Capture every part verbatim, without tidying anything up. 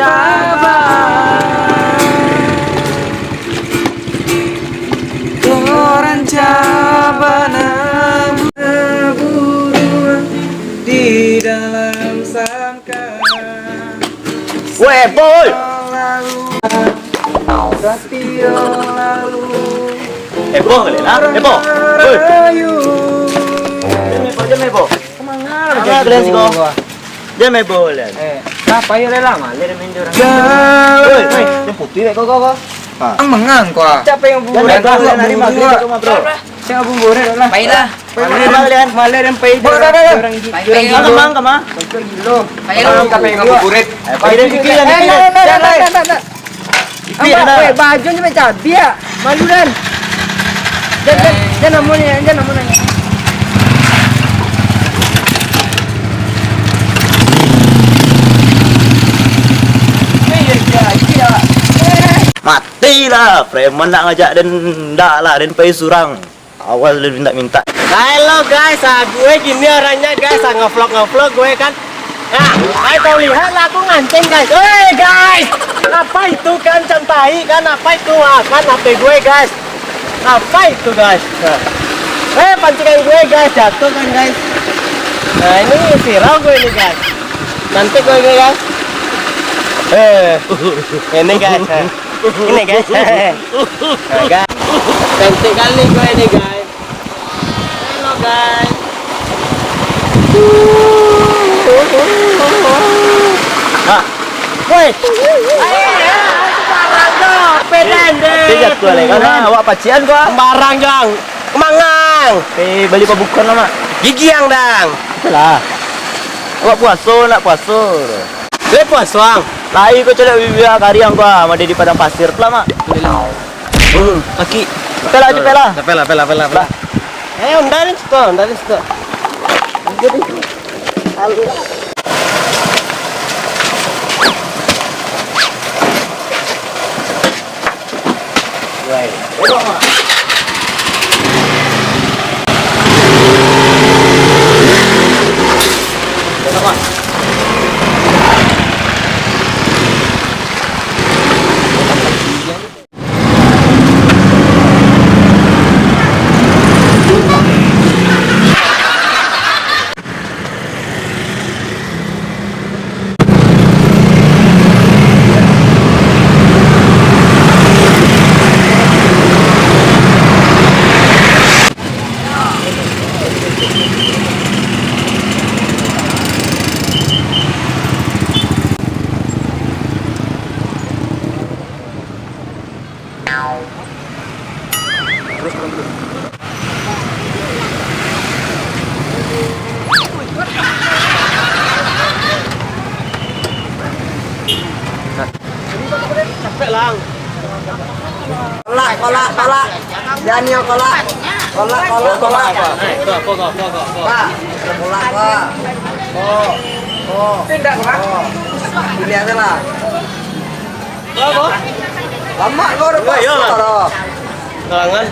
Sabar, orang cabana buruan di dalam sangka. Weh, Boy! Selalu, tapi lalu. Eh, Boy, kalian, ah? Eh, Boy! Boy! Rayu. Jangan, Boy, jangan, Boy! Kemana kalian sih, kok? Jangan main bola. Eh, lah, payo lah, maler main orang. Woi, woi, yang putih, kau, kau, kau. Ang mengang, kau, ah. Siapa yang buburit? Jangan main bola, lari maghrib, kau, bro. Siapa buburit, lah? Payolah. Maler, maler, maler, yang payo. Bola, bola, bola. Orang gi-, orang gilo. Kemang, kemang. Payo. Siapa yang buburit? Eh, payo, eh, eh, eh, eh, eh. Ipi, Ampak, dah. Weh, baju ni macam biak. Malu, Dan. Dan, Dan, Dan, namo ni, Dan, namo ni. Matilah, preman nak ngajak Den, ndak lah, Den pai surang. Awas lu mintak-mintak. Halo guys, ah, gue gini orangnya guys, ah, ngevlog-ngevlog gue kan. Nah, guys, kau lihat lah aku ngancing guys. Hei guys, apa itu kan, cantai kan, apa itu, ah, kan H P gue guys. Apa itu guys? Nah. Eh, pancingan gue guys, jatuh kan guys. Nah, ini viral gue ini guys. Cantik gue ini guys. Eh, ini guys. Eh. Ini guys. Nah, guys. Cantik kali gue ini guys. Halo guys. Hah? Woi. Sembarang tu. Pedan deh. Tapi jatuh lah, karena awak pacian kau. Sembarang, Jang. Mangang. Eh, bali pabukahan lah, Mak. Gigiang, Dang. Itulah. Awak puaso, nak puaso. Lai puaso, Ang? Lai ko caliak bibia kariang ko, ah, mode di padang pasir tu lah, Mak. Hmm, kaki. Capek lah, capek lah. Capek lah, capek lah, capek lah, capek lah. Eh, onda ni situ, onda ni situ. Capek, Lang. Kolak, kolak, kolak. Janio kolak. Kolak, kolak, kolak. Kolak, kolak. Pak, kolak, Pak. Oh, oh. Pindah, Pak. Oh. Pilih aja lah. Lamak kau udah puasa, Bro. Kalangan.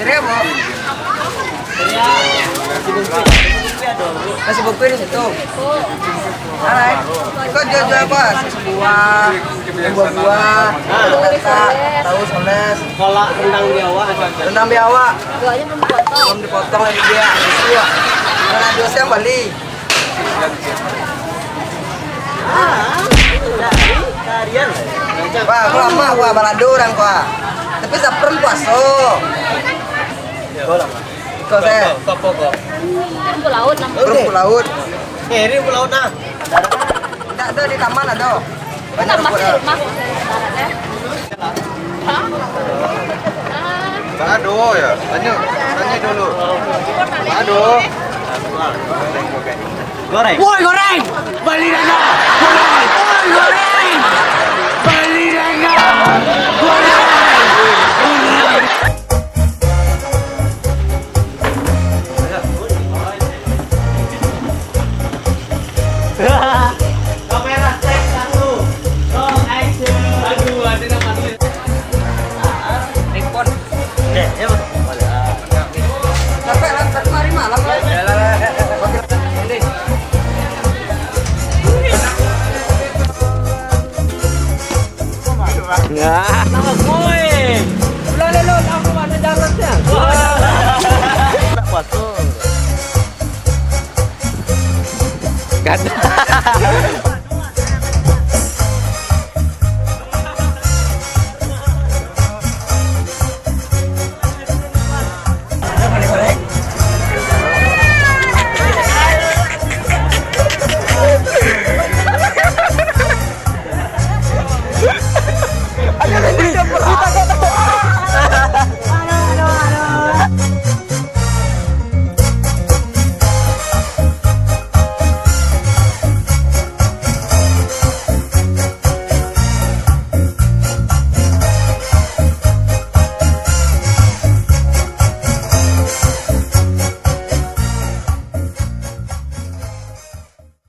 Jadi apa? Nasi bungkus di situ. Alright. Kau jual-jual apa? Buah, buah-buah, tahu, soles. Kolak rendang biawak. Rendang biawak. Belum dipotong lagi dia. Sudah dua siang balik. Wah, aku lama, wah, balado urang, wah. Tapi saperan puaso. Kau saya. Kau, kau, kau. Rumput laut, nah. Rumput laut. Eh, ini rumput laut, nah. Ndak ado di taman ado. Banyak rumput laut. Balado ya, tanya, tanya dulu. Balado. Goreng. Woi, goreng! Bali dagang! Goreng! Woi, goreng! Bali dagang! Goreng! Goreng! Kamera take satu. Roll action. Aduh, ada nama dia. Telepon. Oke, ya, Bang. Capek lah, tapi hari malam lah. Ya, lah, lah. Oke, nanti. Nah, woi. Ulang dulu, ulang dulu, mana jalan dia? Nak puasa. Gatal.